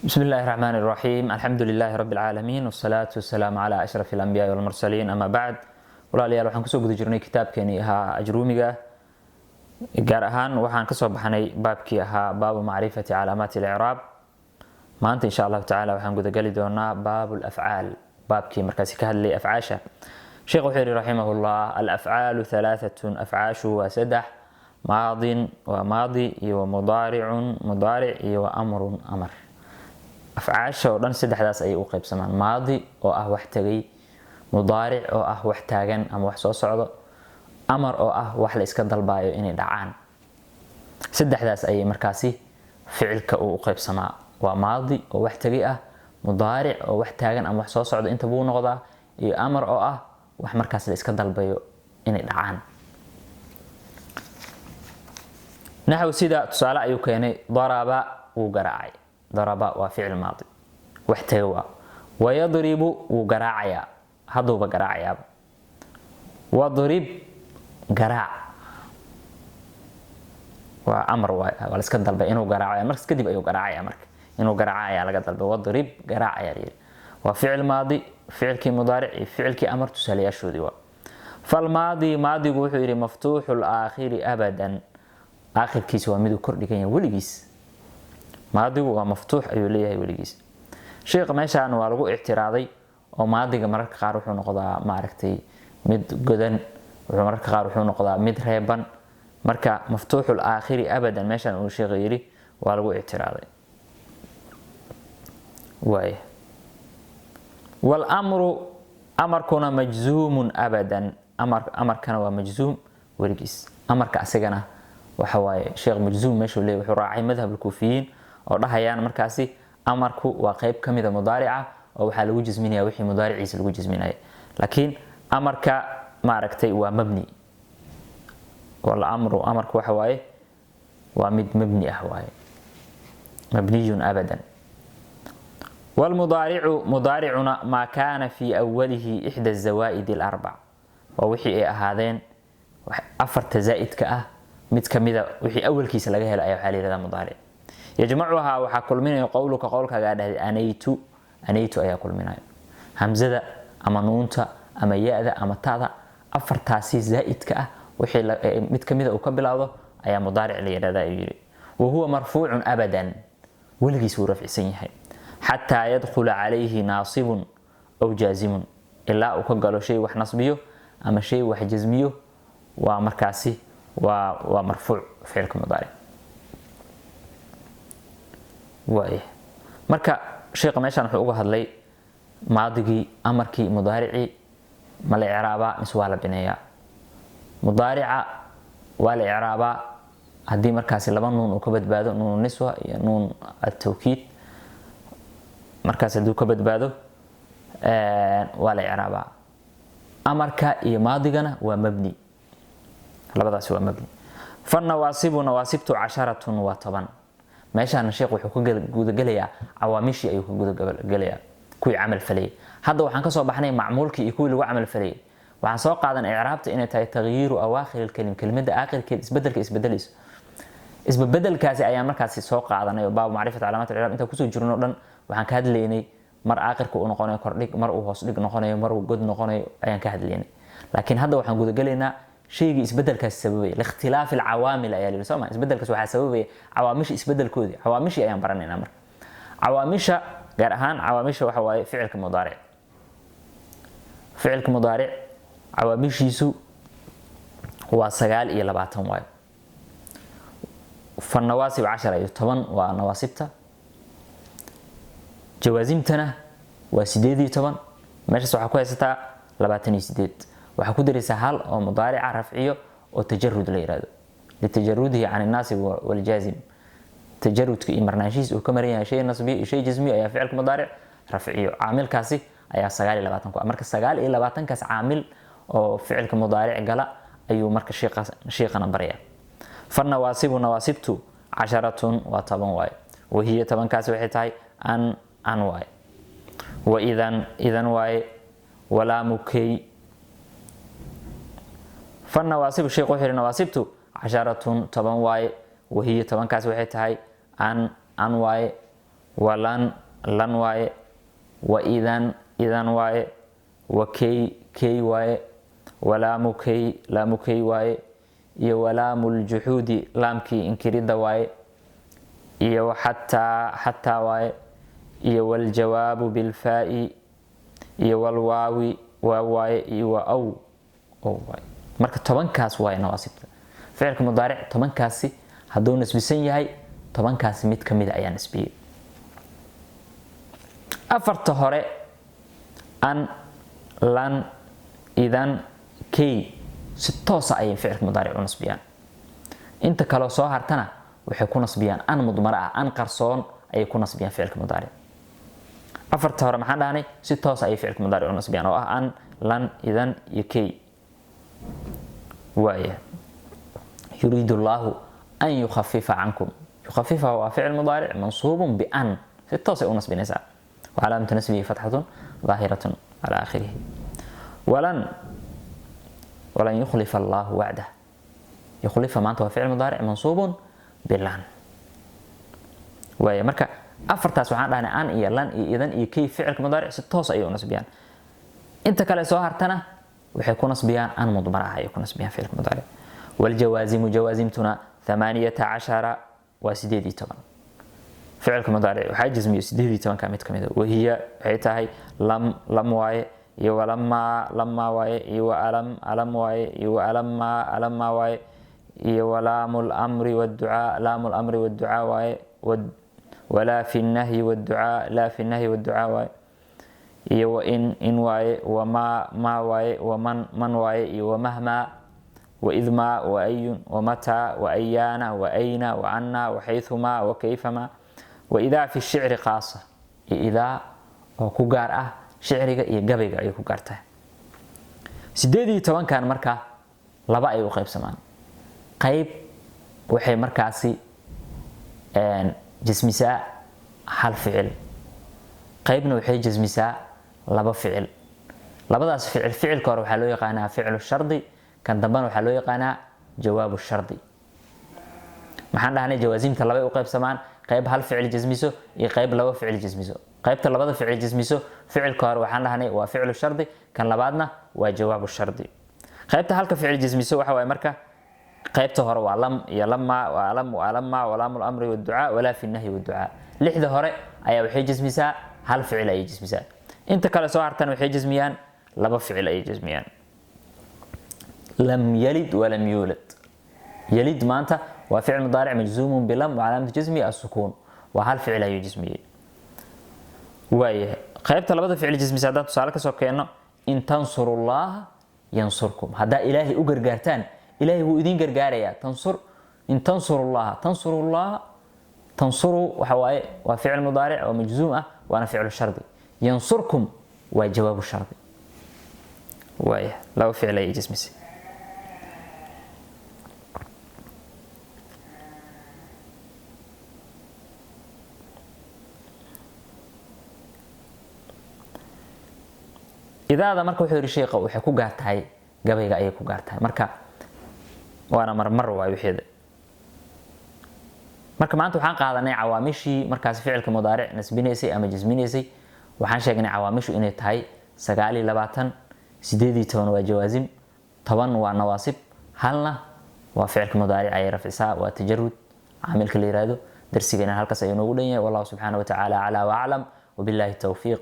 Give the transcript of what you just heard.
بسم الله الرحمن الرحيم، الحمد لله رب العالمين، والصلاة والسلام على أشرف الأنبياء والمرسلين، أما بعد. Walaalayaal, waxaan kusoo guda jirnay kitaabkeenii ahaa Ajruumiga. Gaar ahaan waxaan kasoo baxnay baabkii ahaa baabu macrifati calaamaati alicraab. Maanta, insha Allahu tacala, waxaan gudageli doonaa baabu lafcaal, baabkii markaasi ka hadlayay afcaasha. Sheekh wuxuu yihi, raximahullah: "Alafcaalu halaaatun", afcaashu waa saddex: maadin waa maadi, iyo wa mudaaricun mudaaric, iyo wa amrun amar. Afcaasha oo dhan saddexdaas ayay u qaybsamaan: maadi oo ah wax tegay, mudaaric oo ah wax taagan ama wax soo socdo, amar oo ah wax la iska dalbaayo inay dhacaan. Saddexdaas ayay markaasi ficilka uu u qaybsamaa: waa maadi oo wax tegay ah, mudaaric oo wax taagan ama wax soo socdo inta buu noqdaa, iyo amar oo ah wax markaas la iska dalbayo inay dhacaan. Naxw, sida tusaale ayuu keenay: daraba, wuu garaacay. Daraba waa ficil maadi, wax taga waa. Wayadribu, wuu garaacayaa, hadduuba garaacayaaba. Wadrib, garaac, waa amar waay, waa la iska dalbay inuu garaaco. Markas kadib ayuu garaacaya. Marka inuu garaaca ayaa laga dalbay. Wadrib, garaac ayaa la yidhi. Waa ficil maadi, ficilkii mudaaric iyo ficilkii amar tusaalayaashoodii waa. Falmaadi, maadigu, wuxuu yidhi: maftuuxu laakhiri abadan, aakhirkiisa waa miduu kordhigan yahay weligiis. Maadigu waa maftuux ayuu leeyahay weligiis. Sheekha meeshaan waa lagu ictiraaday oo maadiga mararka qaar wuxuu noqdaa, maaragtay, mid godan, wuxuu mararka qaar wuxuu noqdaa mid reeban. Marka maftuuxul aakhiri abadan meeshaan uu sheekha yidhi waa lagu ictiraaday waay. Wاlmru, amarkuna, majzuumun abadan, amarkana waa majzuum weligiis. Amarka asigana waxa waaye, sheekh majzuum meeshuu leeyahy wuxuu raacay madhab alkuufiyiin oo dhahayaan markaasi amarku waa qeyb ka mida mudaarica oo waxaa lagu jasminaya wixii mudaariciisa lagu jasminaya, laakiin amarka, maaragtay, waa mabni. Wاlmru, amarku waxa waaye waa mid mabni ah waaye, mabniyun abadan. Wlmudaaricu, mudaaricuna, maa kaana fii awalihi ixda zawaa'id alarbac, waa wixii ay ahaadeen afarta zaa'idka ah mid kamida wixii awalkiisa laga helo ayaa waxaa la yihahdaa mudaaric. Yajmacuhaa, waxaa kulminaya, qowluka, qowlkaagaa dhahday: anaytu. Anaytu ayaa kulminayo hamzada ama nuunta ama ya-da ama tada. Afartaasi zaa'idka ah wixii mid kamida uu ka bilowdo ayaa mudaaric la yidhahdaa, ayuu yidhi. Wa huwa marfuucun abadan, weligiis wuu rafcisan yahay, xataa yadkhula calayhi naasibun aw jaazimun, ilaa uu ka galo shay wax nasbiyo ama shay wax jasmiyo. Waa markaasi waa marfuuc ficilka mudaaric waay. Marka sheekha meeshaan wuxuu uga hadlay maadigii, amarkii, mudaaricii: ma la icraabaa mise waa la bineeyaa? Mudaarica waa la icraabaa haddii markaasi laba nuun uu ka badbaado, nuun niswa iyo nuun atawkiid. Markaas hadduu ka badbaado waa la icraabaa. Amarka iyo maadigana waa mabni, labadaasi waa mabni. Fannawaasibu, nawaasibtu, casharatun, waa 10. Meeshaana sheekh wuxuu ka gudagelayaa cawaamishii ayuu ka gudagelayaa, kuwii camal falayay. Hadda waxaan kasoo baxnay macmuulkii iyo kuwii lagu camal falayay. Waxaan soo qaadan icraabta inay tahay tagyiiru awaakhir ilkalim, kelimada aakhirkeed isbedelka isbedelayso. Isbedelkaasi ayaan markaasi soo qaadanay oo baabu macrifat calaamaat icraab intaan kusoo jirno dhan waxaan ka hadlaynay mar aakhirka uu noqonayo kordhig, mar uu hoos dhig noqonayo, mar uu god noqonayo ayaan ka hadlaynay. Laakiin hadda waxaan gudagelaynaa shaygii isbedelkaasi sababaya. Likhtilaafi alcawaamil ayaa la yidhi, soo ma? Isbedelkaas waxaa sababaya cawaamisha isbedelkoodii. Cawaamishii ayaan baranaynaa. Marka cawaamisha, gaar ahaan cawaamisha waxa waaye ficilka mudaaric. Ficilka mudaaric cawaamishiisu waa 29 waayo. Fannawaasib cashara iyo 10 waa nawaasibta, jawaasimtana waa 18. Meeshaas waxaa ku haysataa 28. Waxaa ku daraysaa hal oo mudaarica rafciyo oo tajarud la yihahdo, litajarudihi can innaasib waljaazim. Tajarudka iyo marnaanshihiis uu ka maran yahay shay nasbiyo iyo shay jasmiyo ayaa ficilka mudaaric rafciyo. Caamilkaasi ayaa 29 ku ah. Marka 29-kaas caamil oo ficilka mudaaric gala ayuu marka shiiqana baraya. Fannawaasibu, nawaasibtu, casharatun, waa 10 waaye. Wahiya, 10-kaasi waxay tahay: an, an waaye, wa idan, idan waaye, walaamu kay. Fannawaasibu, sheekh wuxuu yihi, nawaasibtu, casharatun, 10 waaye. Wahiya, 10-kaasi waxay tahay: an, an waaye, Wa lan, lan waaye. Wa idan, idan waaye. Wa kay, kay waaye. Walaamu kay, laamu kay waaye. Iyo walaamu ljuxuudi, laamkii inkiridda waaye. Iyo xataa, xataa waaye. Iyo waljawaabu bilfaa'i, iyo walwaawi, waaw waaye. Iyo wa aw, ow waaye. Marka 10kaas waaye nawaasibta ficilka mudaaric. 10kaasi hadduu nasbisan yahay, 10kaasi mid ka mida ayaa nasbiyey. Afarta hore, an, lan, idan, kay, si toosa ayay ficilka mudaaric u nasbiyaan. Inta kaloo soo hartana waxay ku nasbiyaan an mudmara ah, an qarsoon ayay ku nasbiyaan ficilka mudaaric. Afarta hore maxaan dhahnay? Si toos ayay ficilka mudaaric u nasbiyaan, oo ah an, lan, idan iyo kay. Waaya, yuriidu llaahu an yukhafifa cankum. Yukhafifa waa ficil mudaaric mansuubun bian, si toos ay u nasbinaysaa, wacalaamatu nasbihi fatxatun daahiratun cala aakhirihi. Walan yukhlifa allaahu wacdah. Yukhlifa maanta waa ficil mudaaric mansuubun bilan. Waaya, marka afartaas waxaan dhahnay an iyo lan iyo idan iyo kay ficilka mudaaric si toos ayay u nasbiyaan. Inta kale soo hartana waxay ku nasbiyaan an mudmar ah ayay ku nasbiyaan ficilka mudaaric. Waljawaazimu, jawaasimtuna 18, waa 18. Ficilka mudaaric waxaa jasmiyo 18ka mid kamid a. Wahiya waxay tahay lam, lam waaye. Iyo walamaa, lamaa waaye. Iyo waalam, alam waaye. Iyo waalamaa, alamaa waaye. Iyo walaamu lamri wdducaa, laamu lamri wdducaa waaye. Walaa fi nahyi wdducaa, laa fi nahyi wdducaa waaye. Iyo wain, in waaye. Wamaa, maa waaye. Waman, man waaye. Iyo wamahmaa, waidmaa, waayun, wamataa, waayaana, waayna, waanna, waxayumaa, wakayfamaa. Waidaa fi shicri qaasa, iyo idaa oo ku gaar ah shicriga iyo gabayga ayay ku gaar tahay. 18kan marka laba ay u qaybsamaan. Qayb waxay markaasi jasmisaa hal ficil, qaybna waxay jasmisaa laba ficil. Labadaas ficil, ficilka hore waxaa loo yaqaanaa ficlu shardi, kan dambena waxaa loo yaqaanaa jawaabu shardi. Maxaan dhahnay? Jawaasimta labay u qaybsamaan: qayb hal ficil jasmiso iyo qayb laba ficil jasmiso. Qaybta labada ficil jasmiso, ficilka hore waxaan dhahnay waa ficlu shardi, kan labaadna waa jawaabu shardi. Qaybta halka ficil jasmiso waxa waaye marka qaybta hore waa lam iyo lama waa lam wa alama walaamu lamri waducaa walaa fi nahyi waducaa. Lixda hore ayaa waxay jasmisaa hal ficil ayay jasmisaa. Inta kale soo hartana waxay jasmiyaan laba ficil ayay jasmiyaan. Lam yalid walam yuulad. Yalid maanta waa ficil mudaaric majzuumun bilam wacalaamatu jasmihi asukuun, waa hal ficil ayuu jasmiyey. Waayahay, qaybta labada ficil jasmisa haddaan tusaale kasoo keenno: in tansurullaha yansurkum, haddaa Ilaahay u gargaartaan, Ilaahay wuu idin gargaarayaa. Tansur, in tansurullaha, tansurullaha, tansuru waxa waaye waa ficil mudaaric oo majzuum ah, waana ficlu shardi. Yansurkum waa jawaabu shardi. Waaya, laba ficil ayay jasmisay. Idaada marka wuxuu yidhi sheekha waxay ku gaar tahay gabayga ayay ku gaar tahay, marka waana marmar waay wixeeda. Marka maanta waxaan qaadanay cawaamishii markaas ficilka mudaaric nasbinaysay ama jasminaysay. Waxaan sheegnay cawaamishu inay tahay 29, 18 waa jawaasim, 10 waa nawaasib, halna waa ficilka mudaaric ayay rafcisaa, waa tajarud caamilka la yiraahdo. Darsigeena halkaas ayuu noogu dhan yahay. Wallahu subxaana wa tacaala aclaa wa aclam, wabillahi towfiiq.